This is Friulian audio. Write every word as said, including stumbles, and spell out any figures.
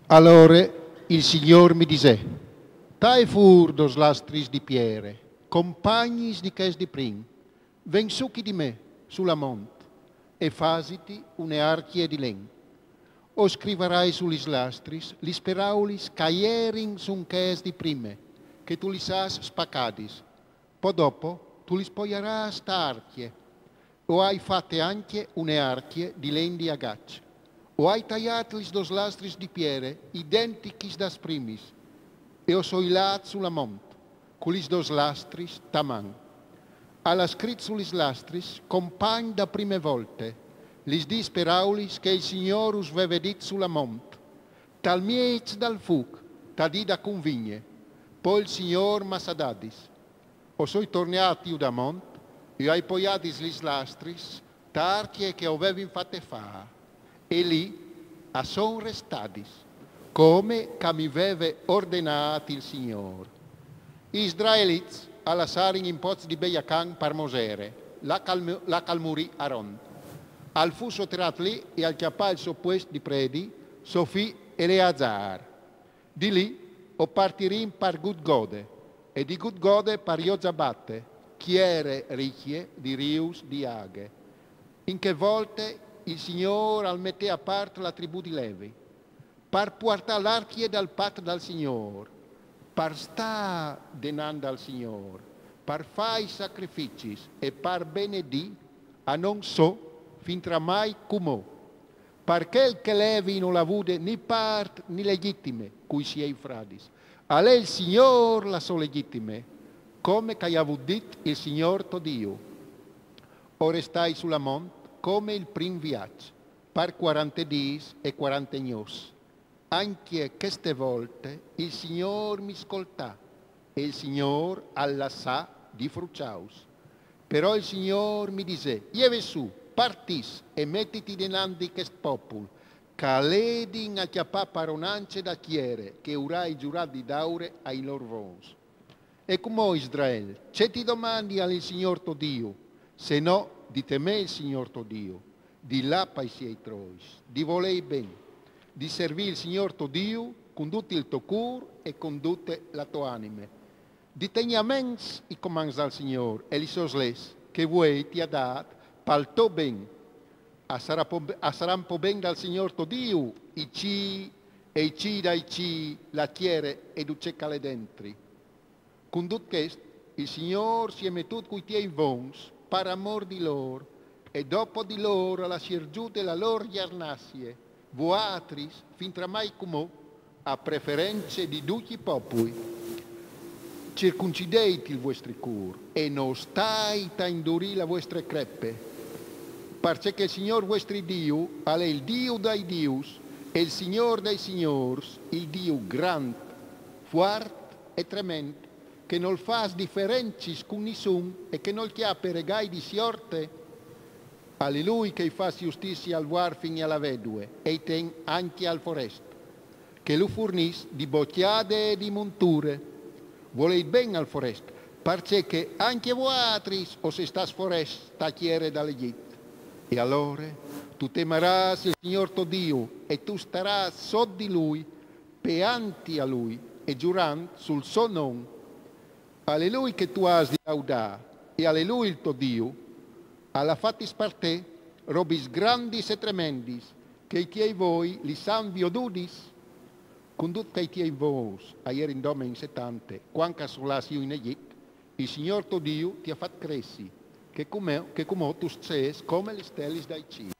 Alore il Signôr mi disè: Tae fûr dôs lastris di piere, compagnis di chês di prin, ven sù chi di me, su la mont, e fasiti une arcje di len. O scrivarai su lis lastris lis peraulis ch'a jerin sun chês di prime, che tu lis âs spacadis. Po dopo tu lis poiarâs ta arcje. O ai fate ancje une arcje di len di agaç. O ai taiât lis dôs lastris di piere identichis das primis, e o soi lât su la mont, cu lis dôs lastris ta man. Al à scrit su lis lastris compagn da prime volte, lis dîs peraulis che il Signôr us veve dit su la mont, tal mieç dal fûc, ta dì da cunvigne. Po il Signôr m'à sadadis. O soi tornât jù da mont, e o ai poiadis lis lastris ta arcje che o vevin fate fâ, e li a son restadis, come ch'a mi veve ordenât il Signôr. I israelits a lassarin in poç di Beiacan par Mosere, là ch'al mu-, là ch'al murì Aron. Al fu soterât li e al cjapà il so puest di predi so fi Eleazar. Di li o partirìn par Gudgode, e di Gudgode par Jozabate, tiere ricje di rius di aghe. In chê volte il Signôr al metè a part la tribù di Levi, par puartâ l'arcje dal pat dal Signôr, par stâ denant dal Signôr, par fâ i sacrificis e par benedî a non so fintremai cumò. Par chel che Levi nol à vude ni part ni legjitime cui siei fradis. Al è il Signôr la sô legjitime, come ch'al à vût dit il Signôr to Diu. O restai su la mont come il prin viaç, par cuarante dîs e cuarante gnots. Ancje cheste volte il Signôr mi scoltà, e il Signôr al lassà di fruçaus. Però il Signôr mi disè: Jeve sù, partìs e metiti denant di chest popul, ch'a ledin a cjapâ paronance da tiere che o ai zurât di dâur ai lôr vôs. E cumò, Israel, ce ti domandi al Signôr to Diu, se no di temê il Signôr to Diu, di lâ pai siei trois, di volêi ben, di servî il Signôr to Diu cun dut il to cûr e cun dute la tô anime, di tignî a ments i comants dal Signôr e lis sôs leis, che vuê ti à dât pal to ben. A sarà po-, a saran po ben dal Signôr to Diu i cîi e i cîi dai cîi, la tiere e dut ce ch'al è dentri. Cun dut chest, il Signôr si è metût cui tiei vons par amôr di lôr, e dopo di lôr al à siergjût de la lôr gjarnazie, vuatris, fintremai cumò, a preference di ducj i popui. Circuncideit il vuestri cûr e no stait a indurî la vuestre crepe, parcè che il Signôr vuestri Diu al è il Diu dai dius e il Signôr dai signôrs, il Diu grant, fuart e trement, che nol fâs diferencis cun nissun e che nol cjape regai di siorte. Al è lui che i fâs justizie al vuarfin e a la vedue, e i ten ancje al forest, che lu furnìs di bocjade e di monture. Volêt ben al forest, parcè che ancje vuatris o sês stâts forest ta tiere dal Egjit. E alore tu temarâs il Signôr to Diu e tu starâs sot di lui, peanti a lui e zurant sul so non. Al è lui che tu âs di laudâ, e al è lui il to Diu. Al à fatis par te robis grandis e tremendis, che i tiei voi lis àn viodudis. Cun dut che i tiei vôs a jerin dome in setante, cuant ch'a son lâts jù in Egjit, il Signôr to Diu ti à fat cressi, che cumò, che cumò tu sês come lis stelis dai cîl.